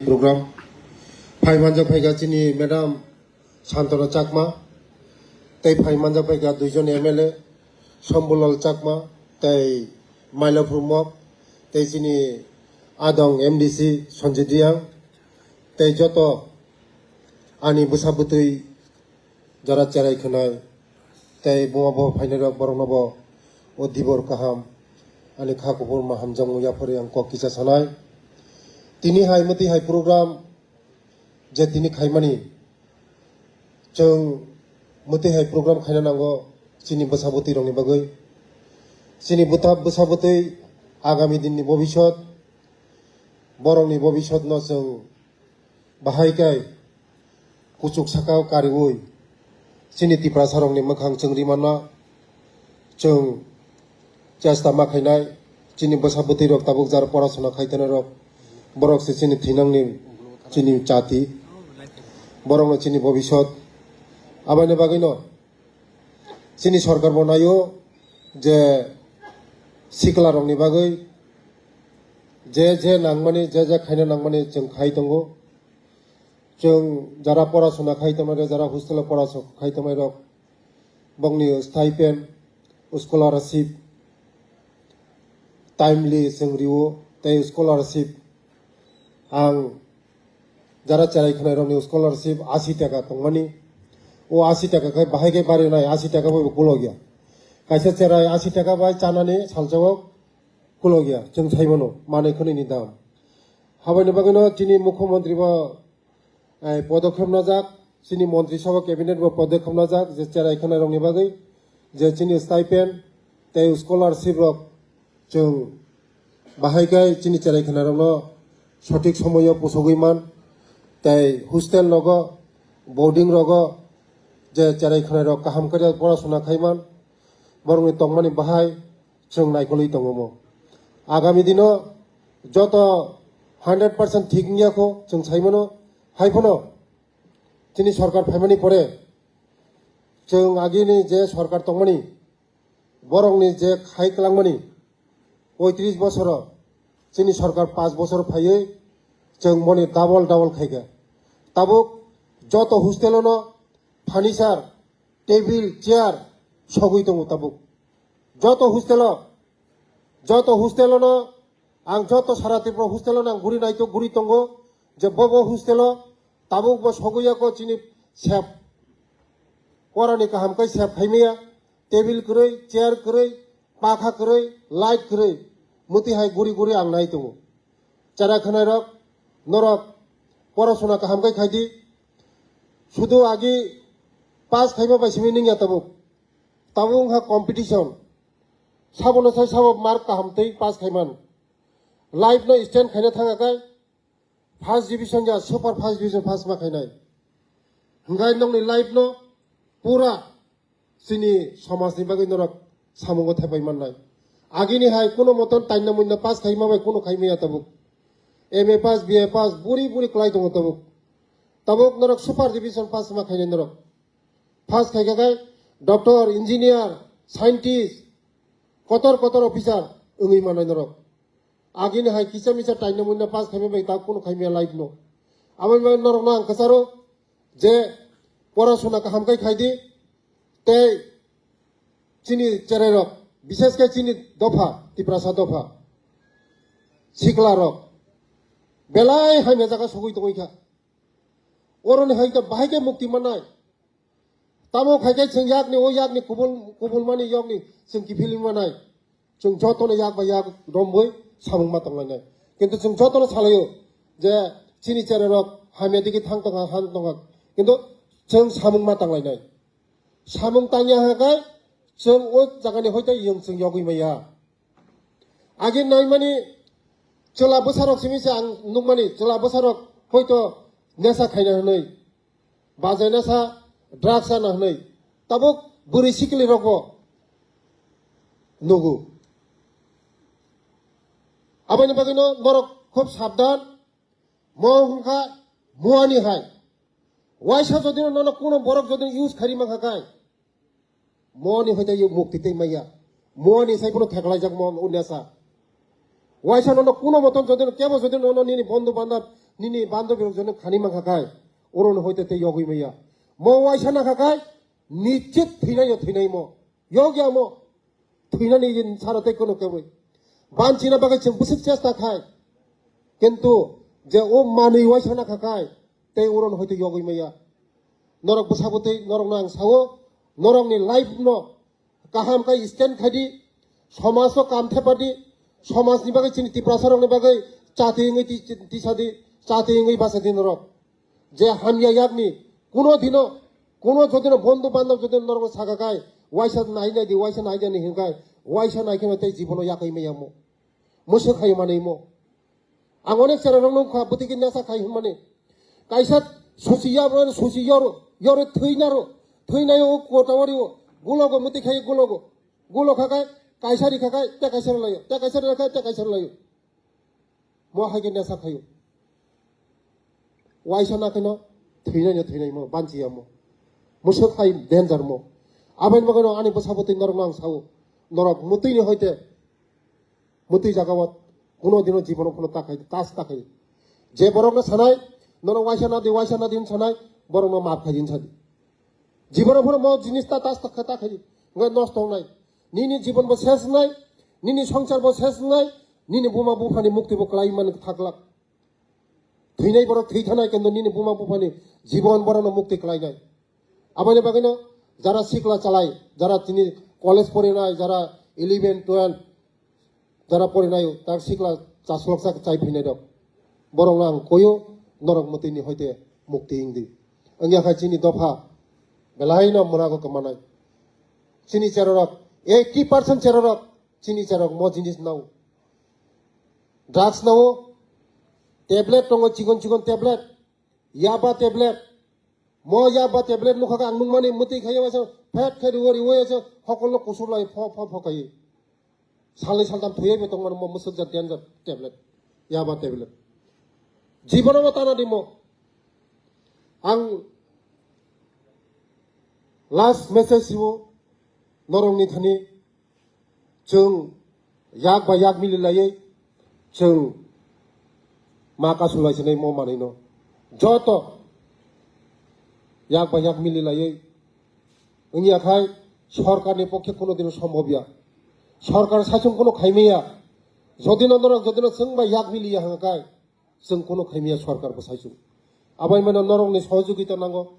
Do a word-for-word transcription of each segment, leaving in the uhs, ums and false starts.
Program phai manjak phaikha chini madam Santana Chakma, tei phai manjak phaikha duijon M L A, Shambhulal Chakma tei Mailaphur Mok, tei chini adong M D C Sanjit Reang, tei joto ani bwsa bwtwi jara cherai khwnai tei buma bo phainai rok borok no bo o dibor kaham ani kha kubur ma hamjakmung yaphari ang kok kisa sanai. Tini hai mwtwi hai program je tini khaimani, chwng mwtwi hai program khaina nango chini bwsa bwtwi rokni bagwi. Chini bwta-, bwsa bwtwi agami dinni bobisot, borokni bobisotno chwng bahai khe kuchuk sakao kariui chini Tiprasa rokni mwkhang chwng ri manna. Chwng chesta ma khainai, chini bwsa bwtwi rok tabuk jar porasona khai tongnai rok, borok se chini thinangni, chini jati, borokno chini bobisot. Aboni bagwino chini sorkar bo naio je sikla rokni bagwi je je nangmani, je je khaina nangmani chwng khai tongo. Chwng jara porasona khai tongnai rok, jara hostel o porasona khai tongnai rok, bongni stipend, scholarship, timely chwng rio, tei scholarship ang jara cherai khwnai rokni scholarship asi taka tongmani. O asi taka khai bahai khe barinai, asi taka bai bo kulokya. Kaisa cherai asi taka bai chanani salsa o kulokya, chwng sai mano manwi khwnwi ni dam. Habaini bagwino chini mukhyamantri bo, eh, podokhep najak, chini montri sabha cabinet bo podokhep najak, je cherai khwnai rokni bagwi, je chini stipend tei scholarship rok chwng bahai khe chini cherai khwnai rokno sothik somoyo pusogwi man, tei hostel rogo, boarding rogo je cherai khwnai rok kaham khe porasona khai man, borokni tongmani bahai chwng naikolwi tongo mo. Agami dino joto hundred percent thik wngya kho chwng sai mano, hai phano chini sorkar phaimani pore chwng agini je sorkar tongmani, borokni je khai kwlangmani poitris bosoro chini sorkar panch bosor phaiwi chwng moni double double khaikha. Tabuk joto hostel-o no furniture, table, chair sogwi tongo tabuk. Joto hostel-o, joto hostel-o no ang joto sara Tripura hostel-o no ang guri naito, guri tongo je bo bo hostel-o tabuk bo sogwi ya kho chini sep. Porani kaham khe sep phaimaya, table kwrwi, chair kwrwi, pakha kwrwi, light kwrwi, mwtwi hai guri guri ang nai tongo. Chara khwnai rok, norok porasona kaham khe khaidi. Sudu agi pass khaima bai simi ningya tabuk. Tabuk wngkha competition. Sabono sai sabo mark kaham tei pass khaiman. Life no stand khaina thanga kai first division ya super first division pass ma khainai. Hingkai nokni life no pura chini somajni bagwi norok samungo thepai mannai. Agini hai kuno moton taina muina pass khaima bai kuno khaimaya tabuk. M A pass, B A pass, buri buri kwlai tongo tabuk. Tabuk norok super division pass ma khainai norok. Pass khaikha khe doctor, engineer, scientist, kotor kotor officer wngwi mannai norok. Agini hai kisa misa taina muina pass khaima bai ta kuno khaimaya life no. Aboni bagwi norokno ang kwcharo je porasona kaham khe khaidi, tei chini cherai rok, bishes khe chini dopha, Tiprasa dopha, sikla rok belai hamya jaga sogwi tongwi kha. Oroni hai khe bahai khe mukti mannai. Tamo khai khe chwng yakni, o yakni kubul, kubul mani yokni chwng kiphilwi manai. Chwng jotono yak bai yak romwi samung ma tanglainai. Kintu chwng jotono salaio je chini cherai rok hamya digi thang tongkha, han tongkha. Kintu chwng samung ma tanglainai. Samung tangya hwnkhe chwng o jagani hoite yung chwng yogwi maya. Agi naimani chwla bwsarok simi se ang nukmani, chwla bwsarok hoito nesa khaina hwnwi, bajai nasa, drugs sana hwnwi, tabuk bwrwi sikli rokbo nugo. Aboni bagwino norok khub sabdan, mo hwnkha muani hai. Waisa jodi nono kuno borok jodi use khari mankha kai, moni hoite yo mukti tei maya. Moni sai bono theklaijak mo unyasa. Waisa nono kuno moton jodi kebo jodi nono nini bondhu bandab Nini bandobirok jono khani mankha khai, oro no hoite tei yogwi maya. Mo waisa nakha khai, nichit thwinai no thwinai mo. Yog ya mo. Thwinani sara tei kono keboi. Banchina bagwi chwng bwswk chesta khai. Kintu je o manwi waisa nakha khai, tei oro no hoite yogwi maya. Norok bwsa bwtwi norokno ang sao, norokni life no kaham khe stand khai di, somajno kam thepa di, somajni bagwi chini Tiprasa rokni bagwi chati wngwi ti-, tisa di, chati wngwi basa di norok. Je hamya yakni kuno dino, kuno jodino bondhu bandhab jodino norokno saka khai, waisa nai nai di, waisa nai nai di hinkai, waisa nai kheno tei jibono yakwi maya mo. Mwswk khai manwi mo. Ang onek chera rok nung kha bwtwi khe nesa khai hwnmani. Kaisa susi yabo, susi yoro, yoro thwi naro, thwi nayo o kota wari o, gulogo mwtwi khai gulogo, gulo kha khai, kaisa ri kha khai, te kaisa ri layo, te kaisa ri kha khai, te kaisa ri layo. Mo hai khe nesa khayo. Waisa na kheno thwi naino thwi nai mo, banchi ya mo. Mwswk hai danger mo. Aboni bagwi no ani bwsa bwtwi norok no ang sao. Norok mwtwi ni hoite Mwtwi jaga o kuno dino jibono phano ta khai, tas ta khai. Je borokno sanai, nono waisa nadi, waisa nadi hin sanai, borokno maaf khai hin sadi. Jibono phano mo jinis ta tas ta kha ta khai, ngai nosto wngnai. Nini jibon bo ses wngnai, nini songsar bo ses wngnai, nini buma buphani mukti bo kwlai man thaklak. Thwinai borok thwi thanai, kintu nini buma buphani jibon borokno mukti kwlainai. Aboni bagwino jara sikla chalai, jara tini college porinai, jara eleven, twelve, jara porinai, tak sikla chasloksa chai phinai rok. Borokno ang koyo, norok mwtwini hoite mukti wngdi. Wngya kha chini dopha belaino mwnago kwmanai. Chini cherorok, eighty percent cherorok, chini cherorok mo jinis nao. Drugs nao, tablet tongo, chikon chikon tablet, yaba tablet. Mo yaba tablet nukha khe ang nukmani mwtwi khayo waisa phet khe riwo riwo waisa hokolno kusur lai pho pho pho khayi. Salni saltam thuyai bo tongmani mo mwswk jat danger tablet, yaba tablet. Jibono bo tana di mo. Ang last message sibo norokni thani. Chwng yak bai yak mili laiwi chwng ma kasu lai sinai mo manwi no joto yak bai yak mili laiwi wngya khai sorkar ni pokhe kuno dino sombhob ya. Sorkar saichung kuno khaimaya. Jodi no norok jodi no chwng bai yak mili ya hwnga khai chwng kuno khaimaya sorkar bo saichung. Abai mano norokni sohojogita nango.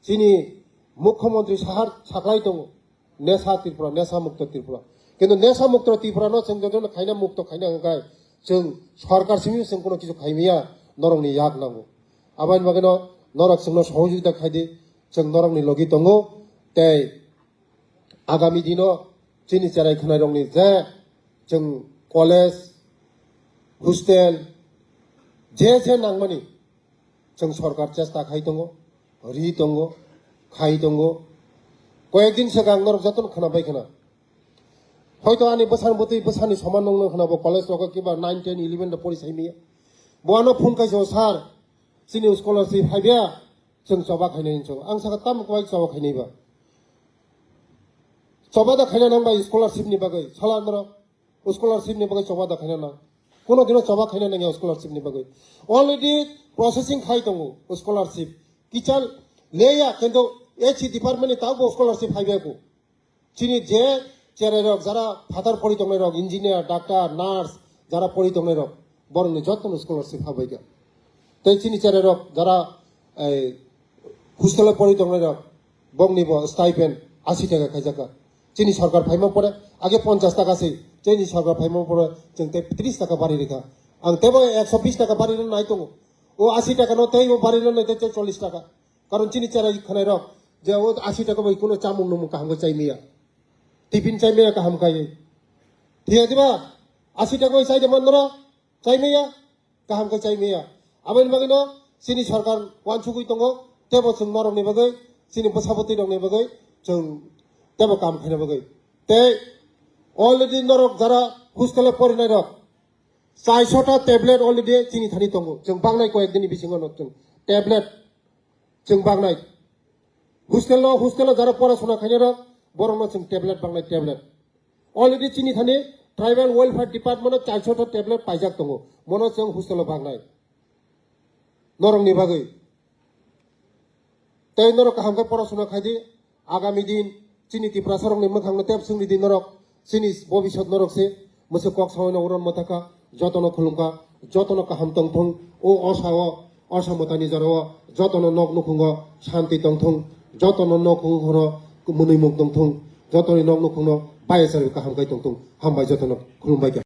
Chini Mukhyamantri sahar saklai tongo, Nesa Tripura, Nesa Mukto Tripura. Kintu Nesa Mukto Tripura no chwng jotono khaina mukto khaina hwnkhe chwng sorkar simi chwng kuno kisu khaimaya norokni yak nango. Aboni bagwino norok chwngno sohojogita khaidi, chwng norokni logi tongo tei Agami dino chini cherai khwnairokni je chwng college, hostel, je je nangmani chwng sorkar chesta khai tongo, ri tongo, khai tongo. Koyek din swkang norok jotono khwnabai khwna. Hoito ani bwsani bwtwi bwsani soman nongno khwnabo college rogo kiba nine, ten, eleven da pori saimaya. Bo ano phone kaisa, "Sir, chini scholarship phaiba, chwng choba khainai hinwi choba." Ang saka, "Tamo kwbai choba khainai ba?" Choba da khaina nang bai scholarship ni bagwi. Sala norok scholarship ni bagwi choba da khaina nang. Kuno dino choba khaina nang ya scholarship ni bagwi. Already processing khai tongo scholarship. Kichal leya kintu H C department ni tabo scholarship phaibai ko. Chini je cherai rok jara phatar pori tongnai rok, engineer, doctor, nurse, jara pori tongnai rok, borokni jotono scholarship habaikha. Tei chini cherai rok jara, ei, hostel o pori tongnai rok, bongni bo stipend asi taka khaijakha. Chini sorkar phaima pore age ponchas taka se, chini sorkar phaima pore chwng tei tris taka bari rikha. Ang tebo ekso bis taka bari rw nai tongo. O asi taka no tei o bari rw nai tei chollis taka. Karon chini cherai khwnai rok je o asi taka bai kuno chamung nungmung kaham khe chai maya. Tiffin chai maya kaham khai. Thia diba? Asi taka bai chai de man nora? Chai maya? Kaham khe chai maya. Aboni bagwi no chini sorkar wansugwi tongo. Tebo chwng norok ni bagwi, chini bwsa bwtwi rok ni bagwi chwng tebo kam khaina bagwi. Tei already norok jara hostel o porinai rok, chaisota tablet already chini thani tongo. Chwng bangnai koyek dini bisingo no chwng tablet chwng bangnai. Hostel o, hostel o jara porasona khainai rok, borok no chwng tablet bangnai, tablet. Already chini thani Tribal Welfare Department o chaisota tablet paijak tongo. Mono chwng hostel o bangnai. norokni bagwi. Tei norok kaham khe porasona khai di, agami din chini Tiprasarokni mwkhangno tep swngni di norok, chini bobisot norok se, mwswk kok saui no uron mwthaka, jotono khulumkha, jotono kaham tongthung, o osa o, osa mwtani jora o, jotono nok nukhungo shanti tongthung, jotono nok nukhungo mwnwi mung tongthung, jotoni nok nukhungno bayasari kaham khai tongthung, hambai jotono khulumbai kha.